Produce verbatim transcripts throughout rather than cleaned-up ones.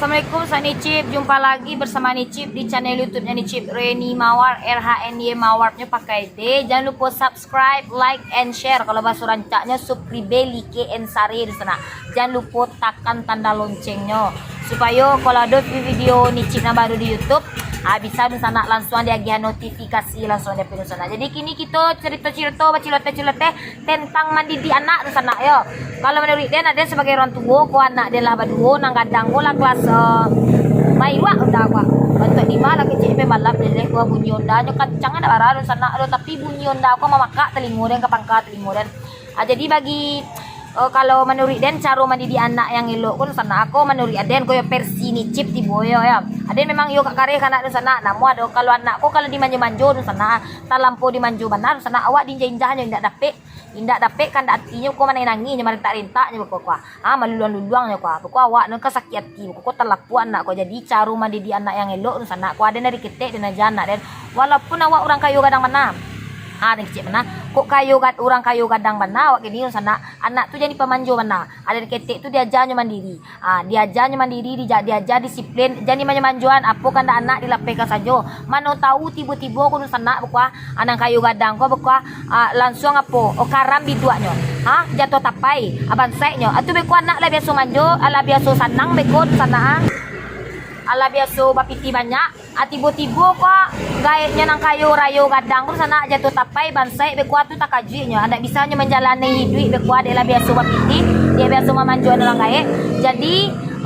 Assalamualaikum, saya Nicip. Jumpa lagi bersama Nicip di channel YouTube-nya Nicip, Reni Mawar, R H N Y Mawar nyo pakai D. Jangan lupa subscribe, like, and share. Kalau bahasa rancaknyo, subscribe, like, and share, dunsanak. Jangan lupa takan tanda loncengnya, supayo kalau ada video Nicip nan baru di YouTube, ah, bisa, dunsanak, langsung diagiah notifikasi langsung di H P, dunsanak. Jadi kini kito cerita-cerita, baciloteh-ciloteh tentang mandidik anak, dunsanak, yo. Kalau manuruik den, aden sabagai urang tuo, ko anak den lah baduo, nan gadang ko lah kelas, eh, mairuak onda ko. Bantuak lima lah kecek, pai balap leleh ko, bunyi onda nyo kancang, ndak bara, dunsanak, do, tapi bunyi onda ko mamakak talingo den, ka pangka talingo den. Ah, jadi bagi, eh, kalau manuruik den, caro mandidik anak yang elok ko, dunsanak, ko manuruik aden ko yo, versi Nicip tibo yo, yo. Aden memang iyo ka kareh ka anak, dunsanak, namo ado kalau anak ko kalau dimanjo-manjo, dunsanak, talampau dimanjo bana, dunsanak, awak diinjah-injahnyo, indak dapek. Indak dapek kandak atinyo, ko manangih-nangihnyo, marentak-rentaknyo, beko ko. Ah, maluluang-luluangnyo ko. Beko awak nan ka sakik ati, beko ko talapuak anak ko. Jadi, caro mandidik anak yang elok, dunsanak, ko aden dari ketek den aja anak den. Walaupun awak urang kayo gadang bana. Ha, den kecek bana. Kok kayo gad-, urang kayo gadang bana awak kini, dunsanak, anak tu jan dipamanjo bana. Aden ketek tu diajanyo mandiri. Ah, diajanyo mandiri, dija-, diaja disiplin, jan dimanjo-manjoan, apo kandak anak dilapehkan sajo. Mano tahu tibo-tibo ko, dunsanak, beko, ah, nan kayo gadang ko, beko, ah, lansuang apo, oh, karam biduaknyo. Ha, jatuah tapai, ah, bansaiknyo. Atu beko anak lah biaso manjo, ah, lah biaso sanang beko, dunsanak, ah. Ah, lah biaso bapitih banyak. Ah, tibo-tibo ko gaeknyo nan kayo rayo gadang tu, dunsanak, jatuah tapai, bansaik beko, atu takajuiknyo. Ndak bisanyo manjalani hiduik beko, dek lah biaso bapitih, dek biaso mamanjoan urang gaek. Jadi,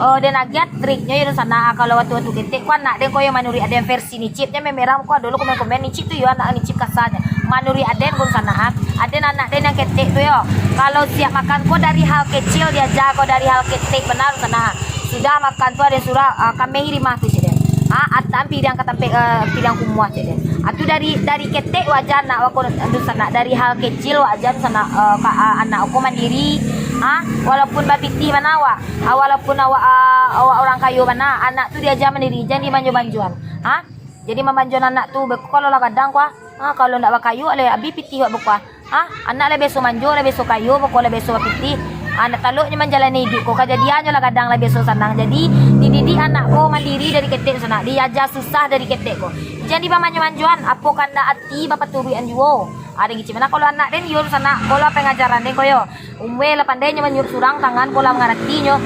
eh, den agiah triknyo yo, dunsanak, kalau waktu-waktu ketek ko anak den ko yo manuruik aden versi Nicip, jan memerang ko, ado lo komen-komen, Nicip tu yo anak Nicip kasarnyo. Manuruik aden ko, dunsanak, ah. Aden anak den yang ketek tu yo. Kalau siap makan ko dari hal kecil diaja ko, dari hal ketek bana, dunsanak. Sudah makan tu aden suruah, ah, kamehi rimah tu, cek den. Ah, ataan piriang ka tampek, eh, piriang kumuah, cek den. Ah, tu dari, dari ketek wak aja anak wak ko, dunsanak, dari hal kecil wak aja, dunsanak, eh, ka, ah, anak wak ko mandiri. Ah, walaupun bapitih bana awak, ah, walaupun awak, ah, awak urang kayo bana, anak tu diaja mandiri, jan dimanjo-manjoan. Ah, jadi mamanjoan anak tu, beko kalau lah gadang ko, ah, kalau ndak bakayo, lah abih pitih wak beko. Ha, anak lah biaso manjo, lah biaso kayo, beko lah biaso bapitih. Ha, ndak taloknyo manjalani iduik ko, kajadiannyo lah gadang lah biaso sanang. Jadi, dididik anak ko mandiri dari ketek, dunsanak, diaja susah dari ketek ko. Jan dibamanjo-manjoan, apo kandak ati bapaturuikan juo. Ha, den kecek bana kalau anak den yo, dunsanak, ko lah pangajaran den ko yo. Umua lah pandai nyo manyuruah surang, tangan ko lah mangaratinyo.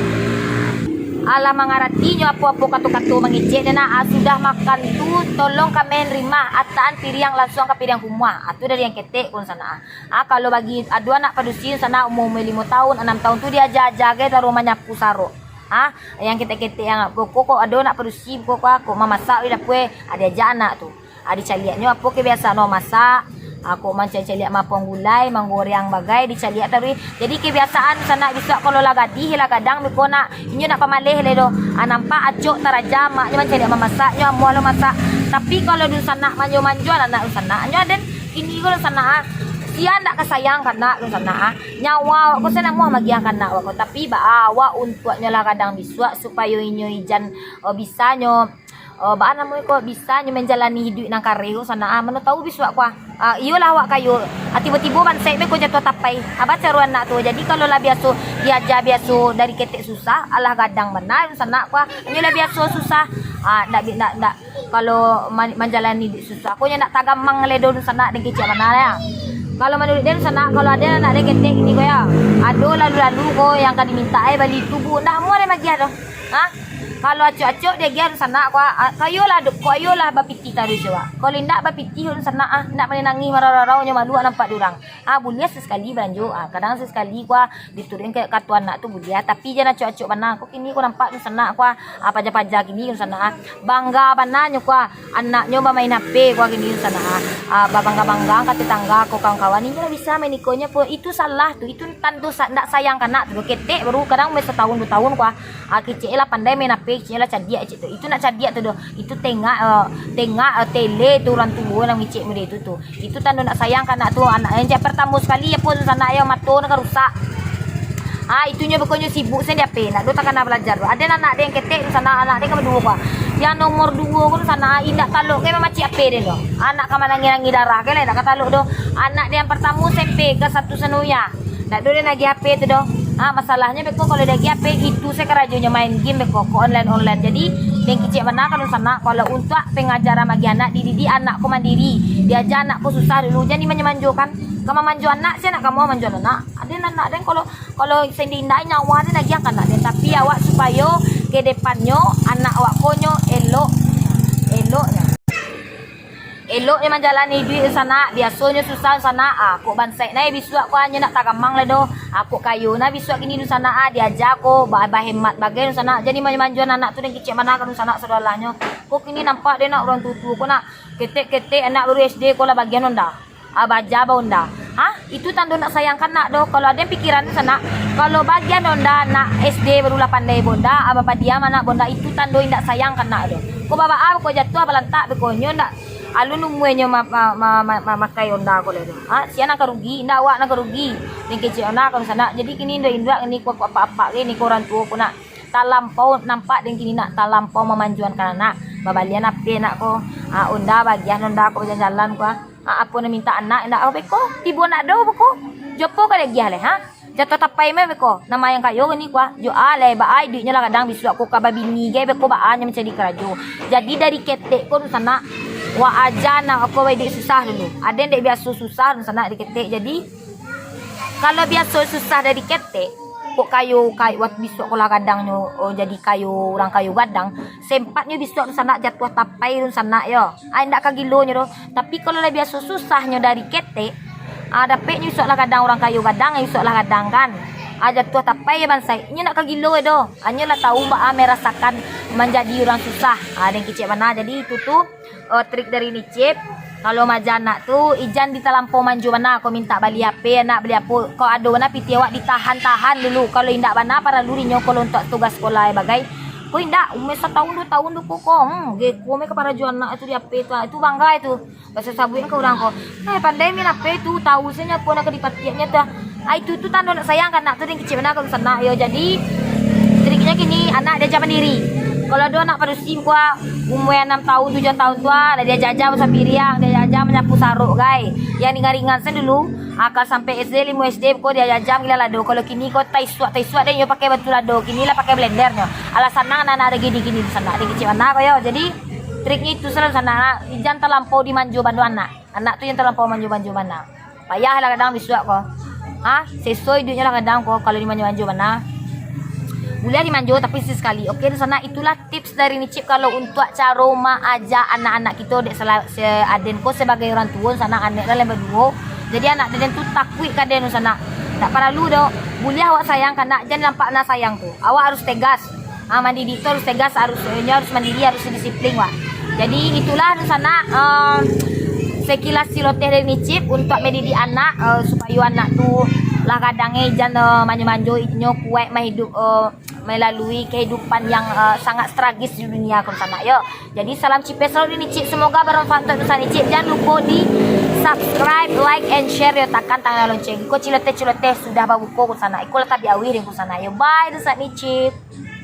Alah mangaratinyo apo-apo kato-kato mangecek den, nah, ah, sudah makan tu, tolong kamehi rimah, ataan piriang lansuang ka piriang kumuah. Ah, tu dari yang ketek ko, dunsanak, ah. Ah, kalau bagi ado anak padusi, dunsanak, umua-umua limo tahun, anam tahun tu diaja-aja gai taruah manyapu sarok. Ah, yang ketek-ketek yang beko, kok ado anak padusi, beko, kok mamasak di dapua, ah, diaja anak tu. Ah, dicaliaknyo apo kebiasaan mamasak, ah, kok mancaliak-caliak mapuang gulai, manggoreang bagai, dicaliak taruih. Jadi kebiasaan dunsanak bisuak kalau lah gadih, lah gadang, beko nak, inyo nak pamaleh lai doh. Ah, nampak acok taraja maknyo mancaliak mamasaknyo, amuah lo masak. Tapi kalau dunsanak manjo-manjo anak dunsanak, nyo aden kini ko dunsanak, ah. Sia ndak ka sayang ka anak dunsanak, ah. Nyawa awak ko sia namuah magiah ka anak awak ko. Tapi baa awak untuaknyo lah gadang bisuak, supayo inyo ijan, eh, bisanyo, eh, baa namonyo ko, bisanyo manjalani iduik nan kareh ko, dunsanak, ah. Mano tahu bisuak ko, ah. Ah, iyolah awak kayo, ah, tibo-tibo bansaik beko jatuah tapai. Ah, baa caro anak tu. Jadi kalau lah biaso diaja biaso dari ketek susah, alah gadang bana dunsanak ko, ah. Inyo lah biaso susah. Ah, ndak bi-, ndak, ndak. Kalau man-, manjalani iduik susah, ko nyo ndak tagamang lai doh dunsanak, den kecek bana lah. Kalau manuruik den dunsanak, kalau ado anak den ketek kini ko yo, ado lalu-lalu ko yang ka dimintak, eh, bali tu bu, ndak amuah den magiah doh. Ha? Kalau acok-acok diagiah dunsanak ko, ah, kayolah dok ko, ayolah bapitih taruih coba. Kalau indak bapitih dunsanak, ah, indak manangih mararau-rau nyo malu nampak di urang. Ah, buliah sasekali balanjo, ah, kadang sasekali ko, ah, dituruikan ka, kato anak tu buliah, tapi jan acok-acok bana. Ko kini ko nampak dunsanak ko, ah, paja-paja kini dunsanak, ah. Bangga bana nyo ko, ah, anaknyo bamain H P ko kini dunsanak, ah. Ah, babangga-bangga ka tetangga ko, kawan-kawan, inyo lah bisa main iko nyo po. Itu salah tu, itu tando sa-, ndak sayang ka anak tu. Ketek baru kadang umua satahun duo tahun ko, ah. Ah, kecek lah pandai main H P, kecek lah cadiak, kecek tu. Itu ndak cadiak tu doh. Itu tengak, eh, tengak, eh, tele tu urang tuo nan ngecek model itu tu. Itu tando ndak sayang ka anak tu. Anak yang jak partamo sakali, apo tu sanak yo, mato nyo ka rusak. Ah, itu nyo beko nyo sibuk sen di H P, ndak do takana balajar tu. Ado anak den ketek tu sanak, anak den ka baduo ko. Yang nomor duo ko tu sanak, indak talok ka mamacik H P den tu. Anak ka manangih-nangih darah ka lai, ndak ka talok doh. Anak den yang partamo S M P, kelas satu Sanuyah. Ndak do den agiah H P tu doh. Ha, masalahnyo beko kalau diagiah H P itu se karajonyo main game beko, ko online-online. Jadi, den kicek bana ka dunsanak, kalau untuak pengajaran bagi anak, dididik anak ko mandiri, diaja anak ko susah dulu, jan dimanjo-manjokan. Ka mamanjo anak se, anak ka mau manjo anak. Aden anak den kalau, kalau sende indak nyawa den agiah ka anak den, tapi awak supayo ke depannyo anak awak ko nyo elok, elok nyo. Elok nyo manjalani iduik dunsanak, biasonyo susah dunsanak. Ah, kok bansaik nai bisuak ko anyo nak tagamang lai doh. Ah, kok kayo nah bisuak kini dunsanak, ah, diaja ko ba-, bahemat bagai dunsanak. Jadi manjo-manjoan anak tu den kicek bana ka dunsanak saudarahnyo. Kok kini nampak den nak urang tuo-tuo ko nak ketek-ketek anak baru S D ko lah bagian onda. Ah, baja ba onda. Hah? Itu tando nak sayang ka anak doh. Kalau aden pikiran dunsanak, kalau bagian onda anak S D baru lah pandai bonda, ah, bapadiam anak bonda, itu tando indak sayang ka anak doh. Ko babaa ko jatuah balantak beko nyo ndak alun umuanyo ma-, ma-, ma-, ma-, ma-, makai onda ko lai tu. Ha, sia nan ka rugi, indak awak nan ka rugi. Den kecek anak ka dunsanak. Jadi kini induak-induak ni ko apak-apak ni ko urang tuo ko nak talampau nampak den kini nak talampau mamanjoan ka anak. Babalian H P nak ko. Ha, onda bagian onda ko bajalan-jalan ko. Ha, apo nan mintak anak indak apo beko. Tibo nak do beko. Jo apo ka diagiah lai, ha? Jatuah tapai mah beko. Nan mayang kayo ni ko. Jo a lai baa iduiknyo lah gadang bisuak ko ka babini gai beko baa nyo mancari karajo. Jadi dari ketek ko dunsanak, wak aja nak ko baiduik susah dulu. Aden dek biaso susah dunsanak dari ketek. Jadi kalau biaso susah dari ketek, kok kayo, kayo wak bisuak ko lah gadangnyo, oh, jadi kayo, urang kayo gadang, sempatnyo bisuak dunsanak jatuah tapai dunsanak yo. Ai indak ka gilonyo doh. Tapi kalau lah biaso susahnyo dari ketek, ah, dapeknyo isuak lah gadang urang kayo gadang, isuak lah gadang kan. Ah, jatuah tapai yo bansaik. Inyo nak ka gilo doh. Inyo lah tahu baa merasakan manjadi urang susah. Ah, den kicek bana. Jadi itu tu, eh, trik dari Nicip. Kalau maja anak tu, ijan ditalampau manjo bana. Kau mintak bali H P, anak bali apo. Kau ado bana pitih awak ditahan-tahan dulu. Kalau indak bana paralu dinyo kalau untuak tugas sekolah bagai. Kau indak, umur satahun dua tahun tu kau, kau, hmm, geko me ka parajo anak tu di H P tu. Ah, itu bangga itu. Baso sabuik ka urang ko. Eh, pandai main H P tu, tahu se nyo apo nak ka dipatiaknyo tu. Ah, itu tu tando nak sayang ka anak tu, den kicek bana ka dunsanak yo. Jadi, triknyo kini, anak diaja mandiri. Kalau ado anak padusi ko, umua anam tahun, tujuah tahun tu, ah, lah diaja-aja baso piriang, diaja-aja manyapu sarok gai. Yang ringan-ringan sen dulu, akal sampai S D, limo S D ko diaja-aja manggilia lado. Kalau kini ko taisuak-taisuak deh nyo pakai batu lado, kini lah pakai blender nyo. Alah sanang anak-anak ado gini-gini dunsanak, den kicek bana ko yo. Jadi, triknyo itu salah dunsanak, jan talampau dimanjo bana anak. Anak tu jan talampau manjo-manjo bana. Payah lah gadang bisuak ko. Ha? Seso iduiknyo lah gadang ko kalau dimanjo-manjo bana. Buliah dimanjo tapi sesekali. Oke, dunsanak, itulah tips dari Nicip kalau untuak caro maaja anak-anak kito dek sela-, se-, aden ko sebagai urang tuo, dunsanak, anek lah lai baduo. Jadi anak den tu takuik ka den dunsanak. Tak paralu doh. Buliah awak sayang ka anak, jan nampak nan sayang tu. Awak harus tegas. Ah, mandidik tu harus tegas, harus, inyo harus mandiri, harus disiplin, wak. Jadi, itulah dunsanak, em, sekilas ciloteh dari Nicip untuak mendidik anak, eh, supayo anak tu lah gadang, eh, jan, eh, manjo-manjo, inyo kuaik mahidup, eh, melalui kehidupan yang, eh, sangat tragis di dunia ko dunsanak, yo. Jadi, salam Cipes selalu dari Nicip. Semoga bermanfaat untuak dunsanak Nicip. Jan lupo di subscribe, like, and share, yo. Takan tanda lonceng. Iko ciloteh-ciloteh sudah babuko ko dunsanak. Iko lah tabiak awih deh ko dunsanak, yo. Bye, dunsanak Nicip.